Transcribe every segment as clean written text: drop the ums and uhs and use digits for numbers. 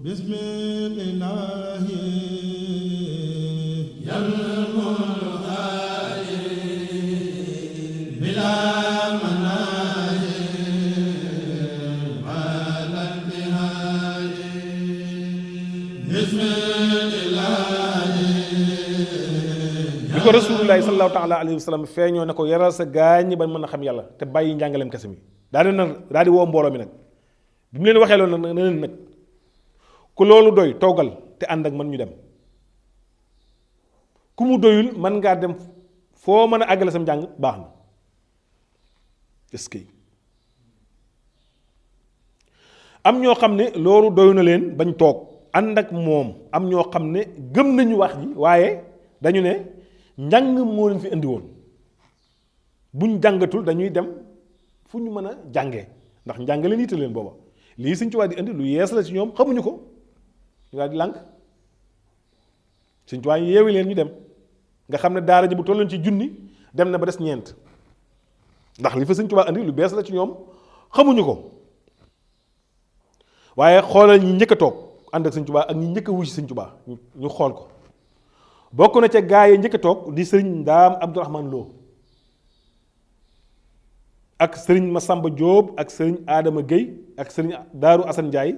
bismillahi bi ko rasulullahi sallallahu taala alayhi wa sallam feeñoo ne ko yaral sa gaañ ba mën a xam yàlla te bàyyi njàngaleem kese mi daal di woo mbooloo mi nag bi mu leen waxee loolu nag ne leen nag ku loolu doy toogal te ànd ak man ñu dem ku mu doyul mën ngaa dem foo mën a àggale sam njàng baax na est-ce que am ñoo xam ne loolu doyu na leen bañ toog ànd ak moom am ñoo xam ne gëm nañu wax ji waaye dañu ne njàng moo leen fi indi woon buñ jàngatul dañuy dem fu ñu mën a jàngee ndax njàng leen yitte leen booba lii Sëñ Tuubaa di indi lu yees la ci ñoom xamuñu ko ñu daal di lànk Sëñ Tuubaa yeewi leen ñu dem nga xam ne daara ji bu tolloon ci junni dem na ba des ñeent ndax li fa Sëñ Tuubaa indi lu bees la ci ñoom xamuñu ko waaye xoolal ñi njëkk a toog ànd ak Sëñ Tuubaa ak ñi njëkk a wuy si Sëñ Tuubaa ñu xool ko bokk na ca gaa yi njëkk a toog di sëriñ Ndaam Abdourahmane Lo ak sëriñ Masamba Diop ak sëriñ Adama Guèye ak sëriñ Daaru Assane Ndiaye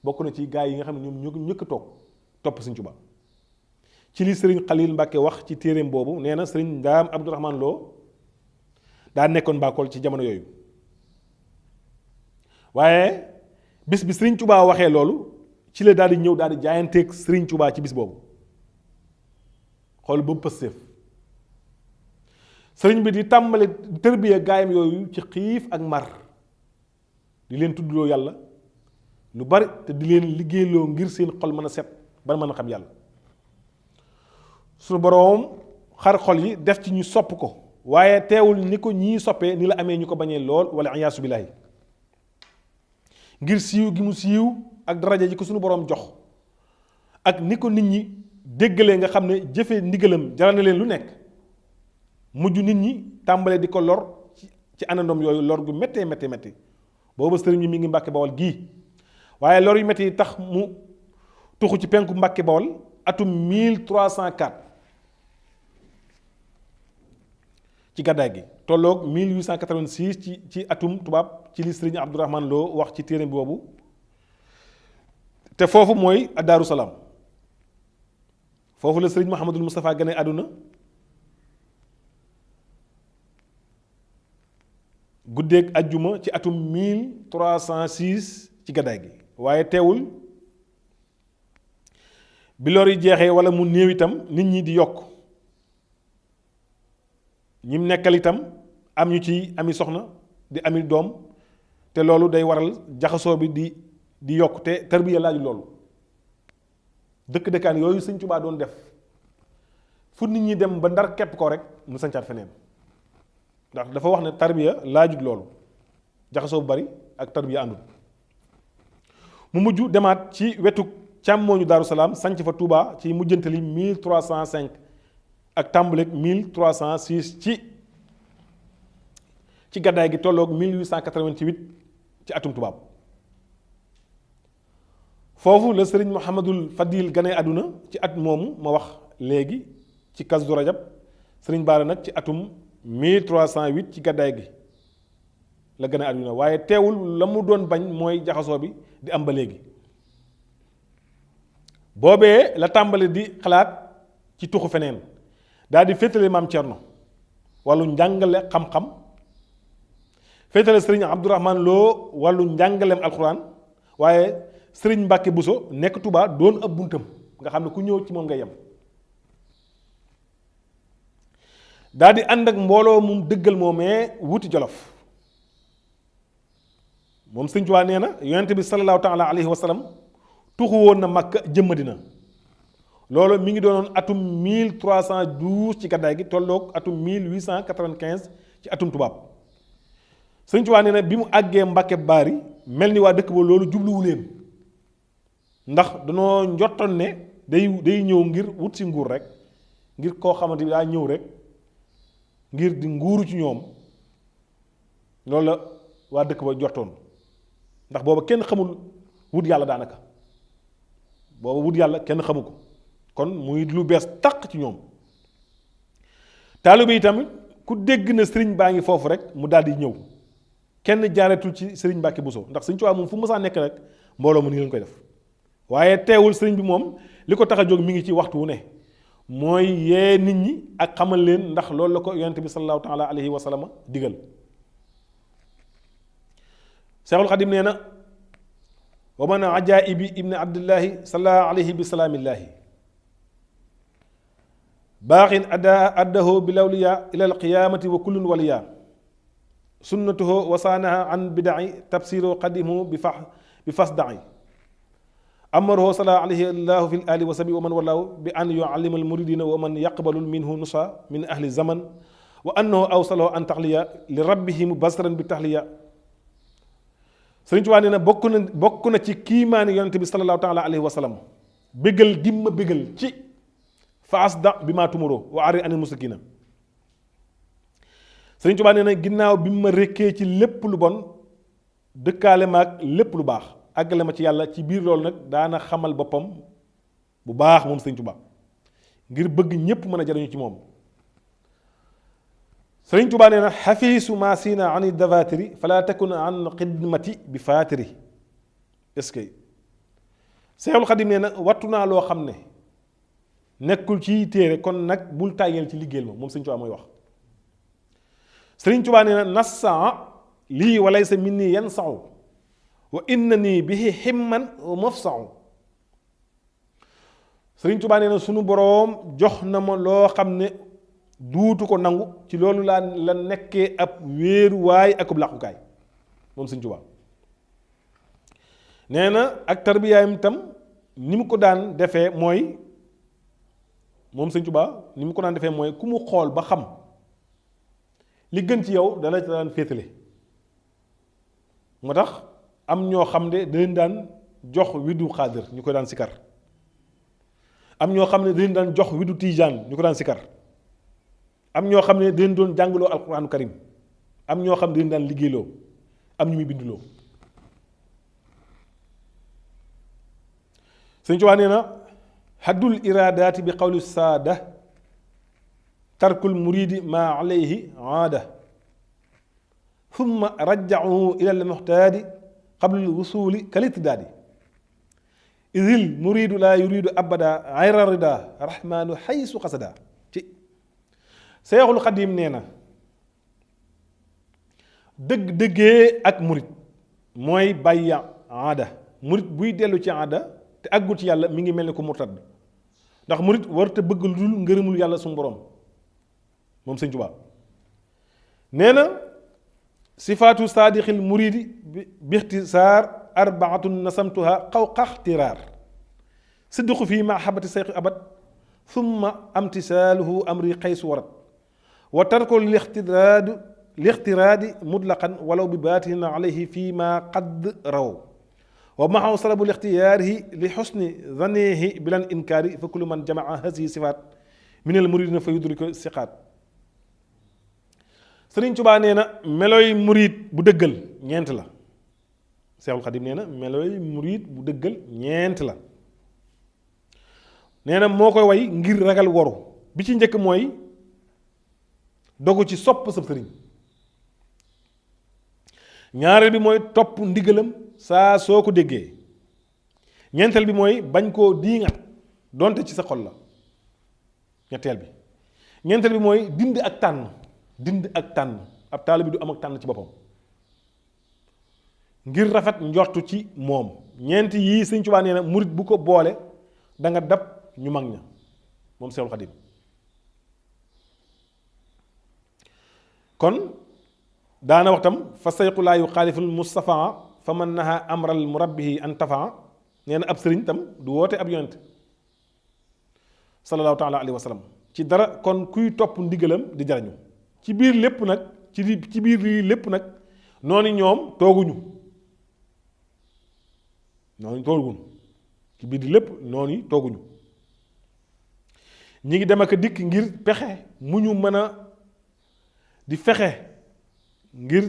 bokk na ci gaa yi nga xam ne ñoom ñoo njëkk a toog topp Sëñ Tuubaa ci li sëriñ Xalil Mbàkke wax ci téeréem boobu nee na sëriñ Ndaam Abdourahmane Lo daa nekkoon Mbakol ci jamono yooyu waaye bis bi sëriñ Tuubaa waxee loolu ci la daal di ñëw daal di jaayanteeg sëriñ Tuubaa ci bis boobu xool ba mu pësteef sëriñ bi di tàmbali tërbiya gaayam yooyu ci xiif ak mar di leen tuddloo yàlla lu bari te di leen liggéeyloo ngir seen xol mën a set ba mën a xam yàlla suñu boroom xar xol yi def ci ñu sopp ko waaye teewul ni ko ñii soppee ni la amee ñu ko bañee lool wala iyaasu billaahi ngir siiw gi mu siiw ak daraja ji ko suñu boroom jox ak ni ko nit ñi déggalee nga xam ne jëfe ndigalam jaral na leen lu nekk mujj nit ñi tàmbalee di ko lor ci anandoom yooyu lor gu méttee méttee métti booba sëriñ bi mi ngi Mbàkke Bawol gii waaye lor yu métti yi tax mu tuxu ci penku Mbàkke Bawol atum 1304 ci gàddaay gi tolloog 1886 ci atum tubaab ci li sëriñ Abdourahmane Lo wax ci téere boobu te foofu mooy Daaru Salaam foofu la sëriñ Mouhamadul Moustapha gane àdduna guddeeg ajjuma ci atum 1306 ci gàddaay gi waaye teewul bi lor yi jeexee wala mu néew itam nit ñi di yokk ñim nekkal itam am ñu ci ami soxna di ami doom te loolu day waral jaxasoo bi di yokk te tarbiya laaju loolu dëkk dëkkaan yooyu Sëñ Tuubaa doon def fu nit ñi dem ba ndar kepp ko rek mu sancaat feneen ndax dafa wax ne tarbiya laajut loolu jaxasoo bu bari ak tarbiya àndul mu mujj demaat ci wetu càmmooñu Daaru Salaam sanc fa Touba ci mujjantali 1305 ak tàmbaleeg 1306 ci gàddaay gi tolloog 1888 ci atum tubaab foofu la sëriñ Mouhamadul Fadil gane àdduna ci at moomu ma wax léegi ci Kasdu Rajab sëriñ Baara nag ci atum 1308 ci gàddaay gi la gane àdduna waaye teewul la mu doon bañ mooy jaxasoo bi di am ba léegi boobee la tàmbali di xalaat ci tuxu feneen daal di féetale maam Cerno wàllu njàngale xam-xam féetale sëriñ Abdourahmane Lo wàllu njàngaleem alxuraan waaye sëriñ Mbàkke Buso nekk Touba doon ab buntam nga xam ne ku ñëw ci moom nga yem daal di ànd ak mbooloo mu dëggal moomee wuti Jolof moom Sëriñ Tuubaa nee na yonent bi sallallahu taala alayhi wa sallam tuxu woon na Makka jëm Madina loolu mi ngi doonoon atum 1312 ci gàddaay gi tolloog atum 1895 ci atum tubaab Sëriñ Tuubaa nee na bi mu àggee Mbàkke Baari mel ni waa dëkk ba loolu jubluwu leen ndax danoo njottoon ne day ñëw ngir wut si nguur rek ngir koo xamante bi daa ñëw rek ngir di nguuru ci ñoom loolu la waa dëkk ba jortoon ndax booba kenn xamul wut yàlla daanaka booba wut yàlla kenn xamu ko kon muy lu bees tàq ci ñoom. taalibe yi tamit ku dégg na sëriñ baa ngi foofu rek mu daal di ñëw kenn jaaretul ci sëriñ Mbàkke Buso ndax Sëriñ Tuubaa moom fu mësaa nekk rek mbooloo mu nii lañ koy def waaye teewul sëriñ bi moom li ko tax a jóg mi ngi ci waxtu wu ne mooy yee nit ñi ak xamal leen ndax loolu la ko yonent bi sallallahu taala alayhi wa sallam digal. Seexul Xadim nee na wa man ajaibi ibni abdillahi salla alayhi bi salaamillaahi baaxin addahu bi lawliya ila alqiyaamati wa kullun waliya sunnatuhu wasaanaha an bidai tabsiru qadimu bi fasdai amaruhu sala alayhi allahu fi ali wa sabi wa man wallahu bi an yuallima almuridina wa man yaqbalu minhu nusa min ahli zaman wa annahu awsalahu an taxliya li rabbihim basran bi taxliya. Sëriñ Tuubaa nee na bokk na ci kiimaani yonente bi sallallahu taala alayhi wa sallam bégal dimma bégal ci faasda bi maa tumaroo wa ari anil musrikina. Sëriñ Tuubaa nee na ginnaaw bi ma rekkee ci lépp lu bon dëkkaale ma ak lépp lu baax àggale ma ci yàlla ci biir loolu nag daana xamal boppam bu baax moom Sëriñ Tuubaa ngir bëgg ñépp mën a jariñu ci moom. Sëriñ Tuubaa nee na xafiisu maa siina ani davatiri fala takun an xidmati bi faatiri. est-ce que Seexul Xadim nee na wattu naa loo xam ne nekkul ci téere kon nag bul tàyyeel ci liggéeyal ma moom Sëriñ Tuubaa mooy wax. Sëriñ Tuubaa nee na nassaa lii walaysa minni yansau wa inna nii bihi himman wa mafsau. Sëriñ Tuubaa nee na sunu boroom jox na ma loo xam ne duutu ko nangu ci loolu la nekkee ab wéeruwaay akub làqukaay moom Sëriñ Tuubaa nee na ak tarbiyaayam tam ni mu ko daan defee mooy moom Sëriñ Tuubaa ni mu ko daan defee mooy ku mu xool ba xam li gën ci yow dala ci daan féetale. moo tax am ñoo xam ne da leen daan jox widdu xaadir ñu ko daan sikar am ñoo xam ne da leen daan jox widdu tijaan ñu ko daan sikar am ñoo xam ne da leen doon jàngaloo alquraanu karim am ñoo xam ne da leen daan liggéeyloo am ñu muy binduloo. Sëñ Tuubaa nee na haddul iraadaati bi qawli saada tarkul muridi ma alayhi aada thumma rajjacuhu ila almuxtaadi qabla alwusuli kalitdaadi idil muridu laa yuridu abada ayra rida rahmaanu xaysu qasada. ci Seexul Xadiim nee na dëggee ak murit mooy bàyyi aada. murit buy dellu ci aada te àggul ci yàlla mi ngi mel ni ko murtad ndax murit warut a bëgg lu dul ngërëmul yàlla suñu borom moom Sëñ Tuubaa nee na sifaatu saadixil muridi bi ixtisaar arbaatun nasamtuha xaw xaxtiraar sidduqu fii mahabati seyxi abad thumma amtisaaluhu amri xaysu warat wa tarko lixtiraadi mutlaqan walaw bi baatinin alayhi fii ma qad raw wa maxaw salabu lixtiyaarihi li xusni zanihi bilan inkaari fa kullu man jamaa hasihi sifaat minal muridina fa yudriko siqaat. Sëriñ Tuubaa nee na melooy murid bu dëggal ñeent la. Seexul Xadim nee na melooy murid bu dëggal ñeent la. nee na moo koy way ngir ragal woru bi ci njëkk mooy dogu ci sopp sa sëriñ. ñaareel bi mooy topp ndigalam saa soo ko déggee. ñeenteel bi mooy bañ koo diingat donte ci sa xol la. ñetteel bi ñeenteel bi mooy dind ak tànn ab taalibe bi du am ak tànn ci boppam ngir rafet njortu ci moom. ñeenti yii Sëñ Tuubaa nee na murit bu ko boole da nga dab ñu mag ña moom Seexul Xadiim. kon daana waxtam fa sayqu laa yuxaaliful mustafaa fa man naha amral murabbihi an tafaa nee na ab sëriñ tam du woote ab yonent sallallahu taala alayhi wa sallam ci dara. kon kuy topp ndigalam di jariñu ci biir lépp nag ci biir lii lépp nag noonu ñoom tooguñu ci biir lépp noonu tooguñu ñi ngi dem ak dikk ngir pexe mu ñu mën a di fexe ngir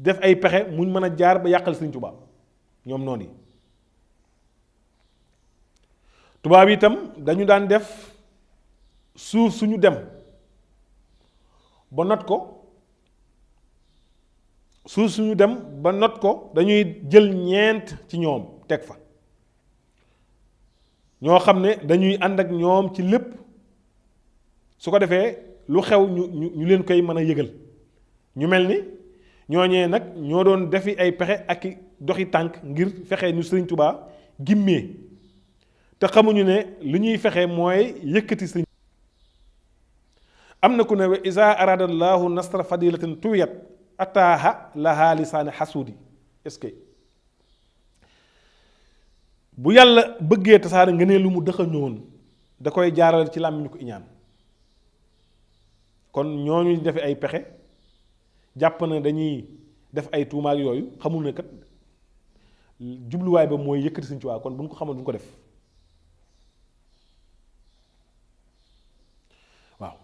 def ay pexe muñ mën a jaar ba yàqal Sëriñ Tuubaa ñoom noonu yi tubaab yi itam dañu daan def suuf suñu dem ba not ko suuf suñu dem ba not ko dañuy jël ñeent ci ñoom teg fa ñoo xam ne dañuy ànd ak ñoom ci lépp su ko defee lu xew ñu leen koy mën a yëgal ñu mel ni ñooñee nag ñoo doon defi ay pexe ak i doxi tànk ngir fexe ñu Sëriñ Tuubaa gimmee te xamuñu ne li ñuy fexe mooy yëkkati sëriñ. am na ku ne wa isa arada llahu nasra fadilatin tuwiyat ataaha laha lisaani xasuudi est-ce que bu yàlla bëggee tasaare nga ne lu mu dëxa ñëwoon da koy jaarale ci làmmiñ ñu ko iñaan kon ñooñu defe ay pexe jàpp na dañuy def ay tuumaak yooyu xamul ne kat jubluwaay ba mooy yëkkati Sëriñ Tuubaa kon bu ñu ko xamal du ñu ko def waaw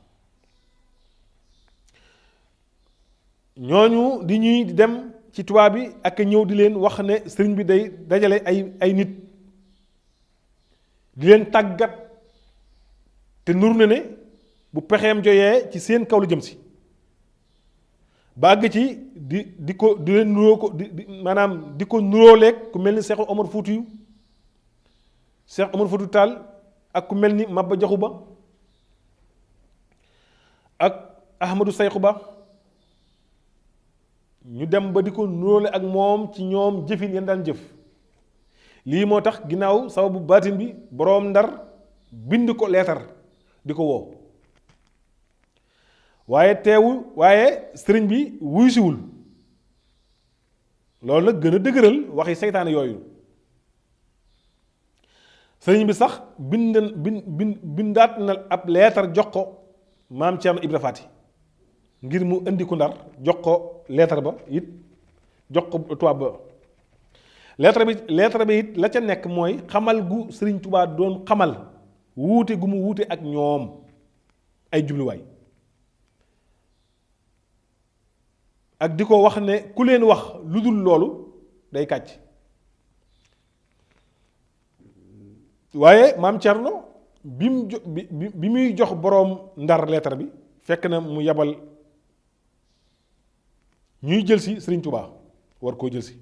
ñooñu di ñuy dem ci tubaab bi ak ñëw di leen wax ne sëriñ bi day dajale ay nit di leen tàggat te nur na ne bu pexeem joyee ci seen kaw lu jëm si bàgg ci di ko di leen nuróo ko maanaam di ko nuróoleeg ku mel ni Cheikh Omar Foutiyou Cheikh Omar Foutiyou Tall ak ku mel ni Maba Jaxu Ba ak Ahmadou Sayxu Ba ñu dem ba di ko nuróole ak moom ci ñoom jëfin yan daan jëf lii moo tax ginnaaw sababu baatin bi boroom Ndar bind ko leetar di ko woo waaye sëriñ bi wuy siwul loolu nag gën a dëgëral waxi seytaane yooyu sëriñ bi sax bindaat na ab leetar jox ko maam Cerno Ibra Faati ngir mu indi ko Ndar jox ko leetar ba it jox ko tubaab ba leetar bi it la ca nekk mooy xamal gu sëriñ Tuubaa doon xamal wuute gu mu wuute ak ñoom ay jubluwaay ak di ko wax ne ku leen wax lu dul loolu day kàcc waaye maam Cerno bi muy jox boroom Ndar leetar bi fekk na mu yabal ñuy jël si Sëriñ Tuubaa war koo jël si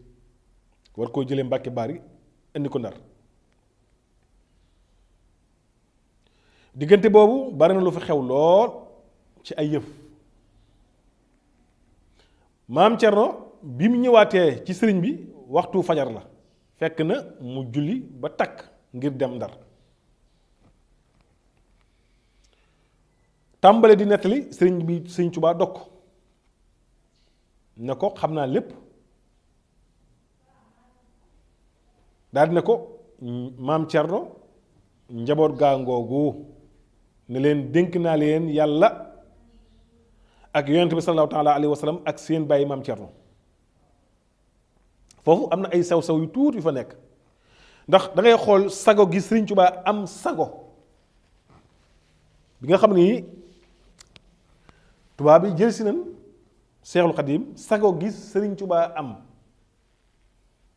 war koo jëlee Mbàkke Baari indi ko Ndar diggante boobu bari na lu fi xew lool ci ay yëf maam Cerno bi mu ñëwaatee ci sëriñ bi waxtu fajar la fekk na mu julli ba takk ngir dem Ndar tàmbale di nettali sëriñ Tuubaa dog ko ne ko xam naa lépp daal di ne ko maam Cerno njaboot gaa ngoogu ne leen dénk naa leen yàlla ak yonent bi sallallahu taala alayhi wa sallam ak seen bàyyi maam Cerno foofu am na ay sew-sew yu tuut yu fa nekk ndax da ngay xool sago gi Sëriñ Tuubaa am sago bi nga xam ni tubaab bi jël si nañ Seexul Xadiim sago gi Sëriñ Tuubaa am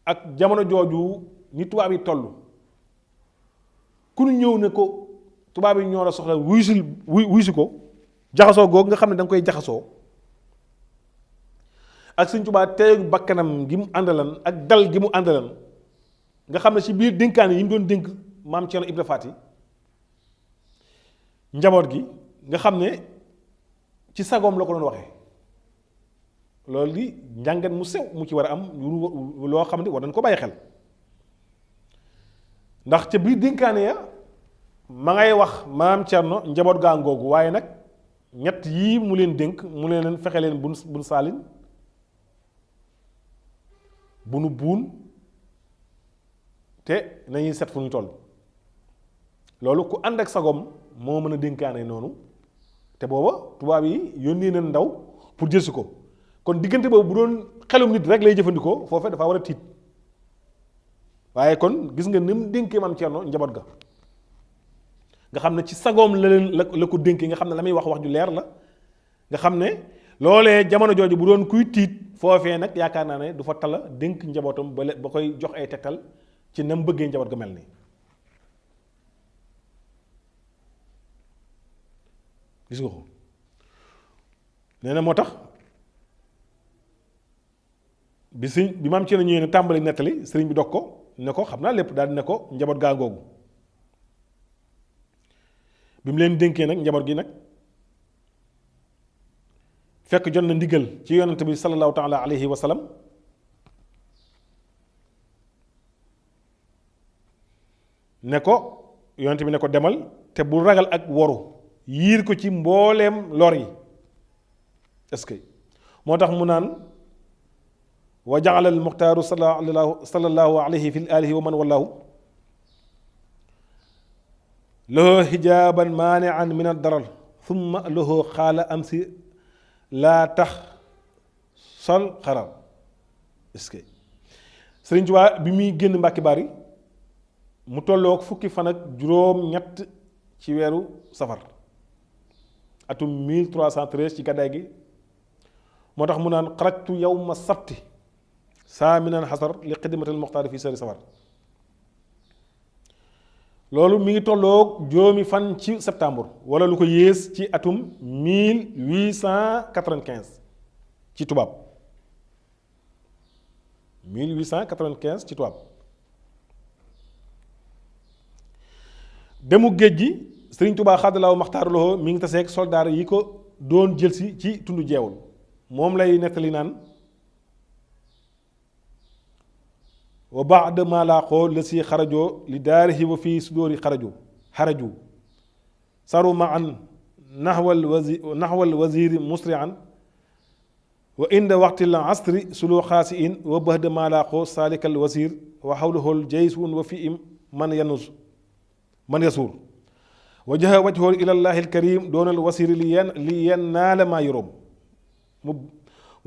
ak jamono jooju ni tubaab yi toll ku ñu ñëw ne ko tubaab yi ñoo la soxla wuy si ko jaxasoo googu nga xam ne da nga koy jaxasoo ak Sëriñ Tuubaa teegu bakkanam gi mu àndalan ak dal gi mu àndalan nga xam ne ci biir dénkaane yi mu doon dénk maam Cerno Ibra Faati njaboot gi nga xam ne ci sagoom la ko doon waxee loolu di njàngat mu sew mu ci war a am loo xam ne war nañ ko bàyyi xel ndax ca biir dénkaane ya ma ngay wax maam Cerno njaboot gaa ngoogu waaye nag ñett yii mu leen dénk mu leen fexe leen bun saalin bu nu buun te nañuy set fu ñu toll loolu ku ànd ak sagom moo mën a dénkaane noonu te booba tubaab yi yónnee na ndaw pour jëlsi ko kon diggante boobu bu doon xelum nit rek lay jëfandikoo foofee dafa war a tiit waaye kon gis nga ni mu dénkee maam Cerno njaboot ga nga xam ne ci sagoom la leen la ko dénkee nga xam ne la muy wax ju leer la nga xam ne loolee jamono jooju bu doon kuy tiit foofee nag yaakaar naa ne du fa tala dénk njabootam ba koy jox ay tegtal ci na mu bëggee njaboot ga mel ni gis nga ko nee na moo tax bi maam ci na ñëwee ne tàmbali nettali sëriñ bi dog ko ne ko xam naa lépp daal di ne ko njaboot gaa ngoogu bi mu leen dénkee nag njaboot gi nag fekk jot na ndigal ci yonent bi sallallahu taala alayhi wa sallam ne ko yonent bi ne ko demal te bu ragal ak woru yiir ko ci mbooleem lor yi est-ce que moo tax mu naan wa jaala al muxtaaru sallallahu alayhi fi alihi wa man wallahu lahu hijaaban maanian min ad-darar thumma lahu xaala amsi laa tax sol xarar est-ce que Sëriñ Tuubaa bi muy génn Mbàkke Bari mu tolloog fukki fan ak juróom-ñett ci weeru safar atum 1313 ci gàddaay gi moo tax mu naan xarajtu yawma sabti saaminan xasar li xidmatil muxtaar fi sari safar loolu mi ngi tolloog juróomi fan ci septembre wala lu ko yées ci atum 1895 ci tubaab 1895 ci tubaab demu géej gi Sëriñ Tuubaa xaadalaaw maxtaar loxo mi ngi taseeg soldaar yi ko doon jëlsi ci tund jeewul moom lay nettali naan wa baada ma laaqoo la si xarajoo li daarihi wa fii sudóori xaraju saru ma an naxwal wasiri musrian wa inda waxtil asri sulu xaasi in wa baada ma laaqoo saalikal wasir wa xawluhul jaysun wa fi im man yasuur wajaha wajhul ilallahi alkarim doonal wasiri li yennaala maa yuróom mu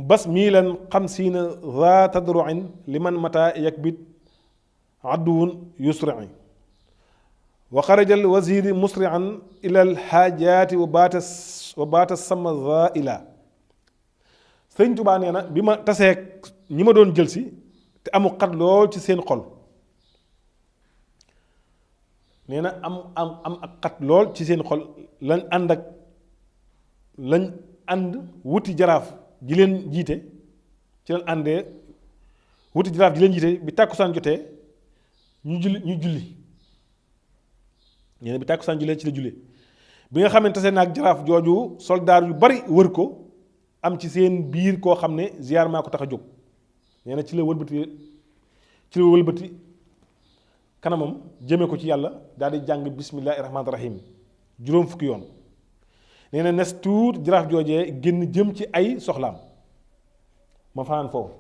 bas miilan xamsiina za tadruin liman mata yakbit adduwun yusrii wa xarajal wasiri musrian ilal xaajaati wa baata sama za ila Sëriñ Tuubaa nee na bi ma taseeg ñi ma doon jëlsi te amu xat lool ci seen xol nee na am ak xat lool ci seen xol lañ ànd wuti jaraaf ji leen jiite ci lañ àndee wuti jaraaf ji leen jiite bi tàkkusaan jotee ñu julli nee na bi tàkkusaan julee ci la julli bi nga xamante ne nag jaraaf jooju soldaar yu bari wër ko am ci seen biir koo xam ne ziyaar maa ko tax a jóg nee na ci la wëlbati kanamam jëme ko ci yàlla daal di jàng bismillaahi rahmaani rahiim juróom fukki yoon nee na nes tuut jaraaf joojee génn jëm ci ay soxlaam ma fanaan foofu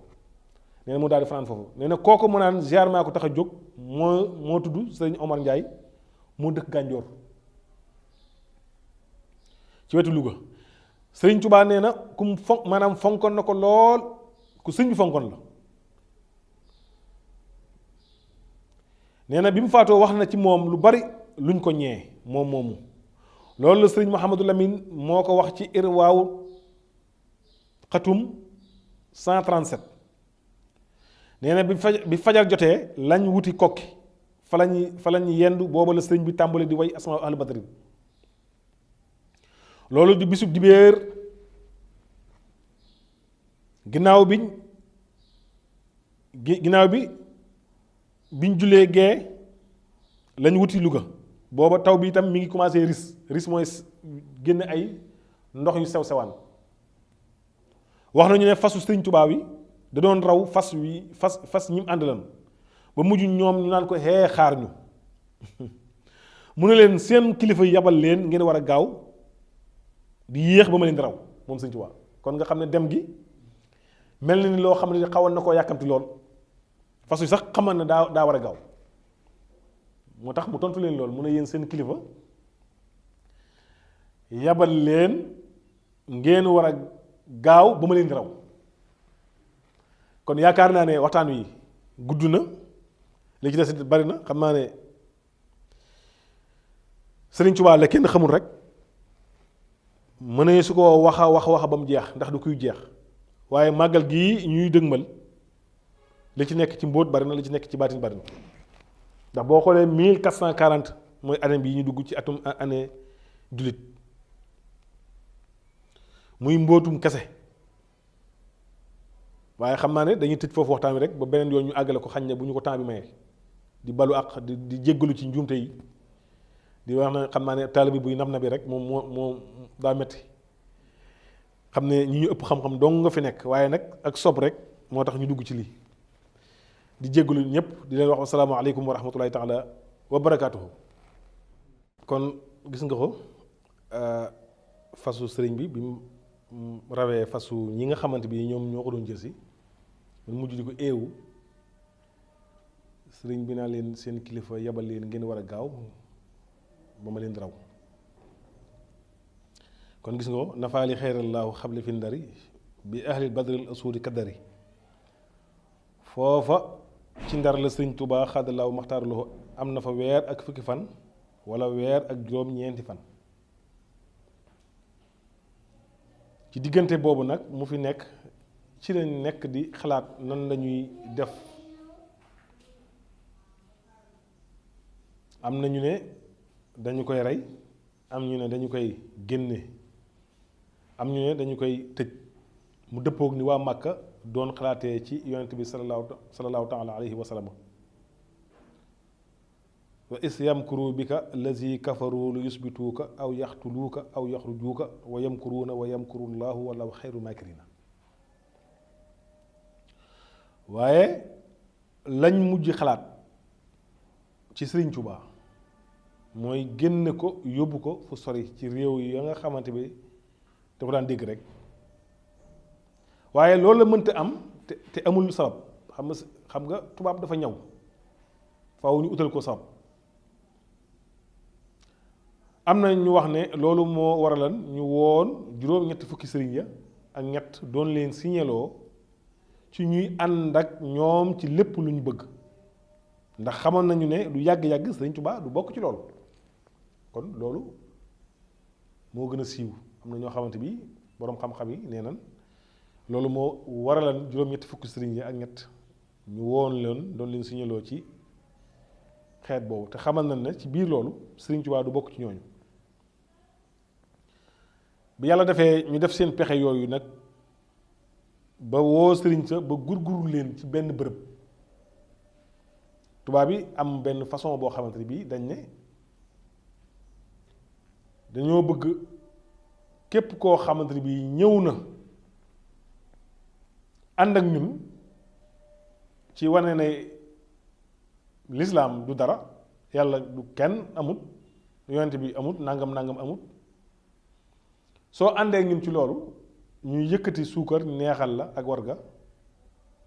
nee na mu daal di fanaan foofu nee na kooku mu naan ziar maa ko tax a jóg moo tudd sëriñ Omar Ndiaye moo dëkk Gànjoor ci wetu Louga sëriñ Tuubaa nee na ku mu maanaam fonkoon na ko lool ku sëñ bi fonkoon la nee na bi mu faatoo wax na ci moom lu bari luñ ko ñee moom moomu loolu la sëriñ Mouhamadou Lamine moo ko wax ci irwaaw xatum 137 nee na bi fajar jotee lañ wuti kokki fa lañ yendu booba la sëriñ bi tàmbali di way asmaa ahlu badrin loolu di bisub dibéer ginnaaw bi biñ julee gee lañ wuti Louga booba taw bi itam mi ngi commencé ris mooy génn ay ndox yu sew sewaan wax nañu ne fasu Sëriñ Tuubaa wi da doon raw fas ñi mu àndalan ba mujj ñoom ñu naan ko xee xaar ñu mu ne leen seen kilifa yabal leen ngeen war a gaaw di yéex ba ma leen di raw moom Sëriñ Tuubaa kon nga xam ne dem gi mel na ni loo xam ne xawoon na koo yàkkamti lool fas yu sax xamal na daa war a gaaw moo tax mu tontu leen loolu mu ne yéen seen kilifa yabal leen ngeen war a gaaw ba ma leen di raw kon yaakaar naa ne waxtaan wi gudd na li ci des bari na xam naa ne Sëriñ Tuubaa la kenn xamul rek mën su ko wax ba mu jeex ndax du kuy jeex waaye màggal gii ñuy dëgmal li ci nekk ci mbóot bari na li ci nekk ci baatin bari na ndax boo xoolee 1440 mooy année bi ñu dugg ci atum année jullit muy mbootum kese. waaye xam naa ne dañuy tëj foofu waxtaan wi rek ba beneen yoon ñu àggale ko xañ ne bu ñu ko temps bi mayee di balu ak di jéggalu ci njuumte yi di wax na xam naa ne taalibe buy nab na bi rek moom daa metti xam ne ñi ñu ëpp xam-xam dong nga fi nekk waaye nag ak sob rek moo tax ñu dugg ci lii di jéggalu ñëpp di leen wax asalaamaaleykum wa rahmatullahi taala wa barakaatuhu. kon gis nga ko fasu sëriñ bi mu rawee fasu ñi nga xamante bi ñoom ñoo ko doon jël si mu mujj di ko eewu sëriñ bi naa leen seen kilifa yabal leen ngeen war a gaaw ba ma leen raw. kon gis nga ko nafaali xeyrallaahu xable fi ndari bi ahlil badril asuuri kaddari foofa ci ndar la sëriñ Tuubaa xaadalaahu maxtaaraloo am na fa weer ak fukki fan wala weer ak juróom-ñeenti fan. ci diggante boobu nag mu fi nekk ci lañ nekk di xalaat nan lañuy def. am na ñu ne dañu koy rey am ñu ne dañu koy génne am ñu ne dañu koy tëj mu dëppoog ni waa Màkka doon xalaatee ci yonent bi sallallahu taala alayhi wa sallam. wa is yamkuru bika allazi kafaru lu yusbituuka aw yaxtuluuka aw yaxrujuuka wa yamkuruuna wa yamkuru llahu wallahu xayru makirina. waaye lañ mujj xalaat ci Sëriñ Tuubaa mooy génn ko yóbbu ko fu sori ci réew yi nga xamante bi da ko daan dégg rek waaye loolu la mënta am te amul sabab xam nga tubaab dafa ñaw faaw ñu utal ko sabab. am na ñu wax ne loolu moo waralan ñu woon juróom-ñetti fukki sëriñ ya ak ñett doon leen signaloo ci ñuy ànd ak ñoom ci lépp lu ñu bëgg ndax xamoon nañu ne lu yàgg-yàgg Sëriñ Tuubaa du bokk ci loolu. kon loolu moo gën a siiw am na ñoo xamante bi boroom xam-xam yi nee nan loolu moo waralan juróom-ñetti fukki sëriñ ya ak ñett ñu woon leen doon leen signaloo ci xeet boobu te xamal nañ ne ci biir loolu Sëriñ Tuubaa du bokk ci ñooñu. bi yàlla defee ñu def seen pexe yooyu nag ba woo sëriñ sa ba gurguru leen ci benn bërëb tubaab bi am benn façon boo xamante ni bii dañ ne dañoo bëgg képp koo xamante ni bii ñëw na ànd ak ñun ci wane ne lislaam du dara yàlla du kenn amut yonent bi amut nangam amut soo àndee ñun ci loolu ñuy yëkkati suukar neexal la ak warga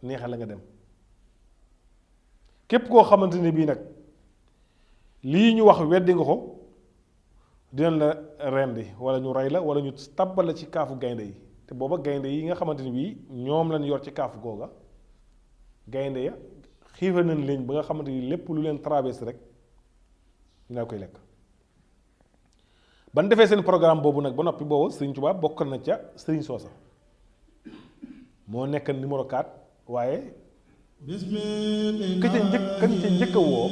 neexal la nga dem képp koo xamante ne bii nag lii ñu wax weddi nga ko dinañ la rendi wala ñu rey la wala ñu tàbbal la ci kaafu gaynde yi te booba gaynde yi nga xamante ne bii ñoom lañ yor ci kaafu googa gaynde ya xiifal nañ leen ba nga xamante ni lépp lu leen traversé rek dina koy lekk. ban defee seen programme boobu nag ba noppi boobu Sëriñ Tuubaa bokk na ca Sëriñ Soosa moo nekk numéro 4 waaye ka ca njëkk a woo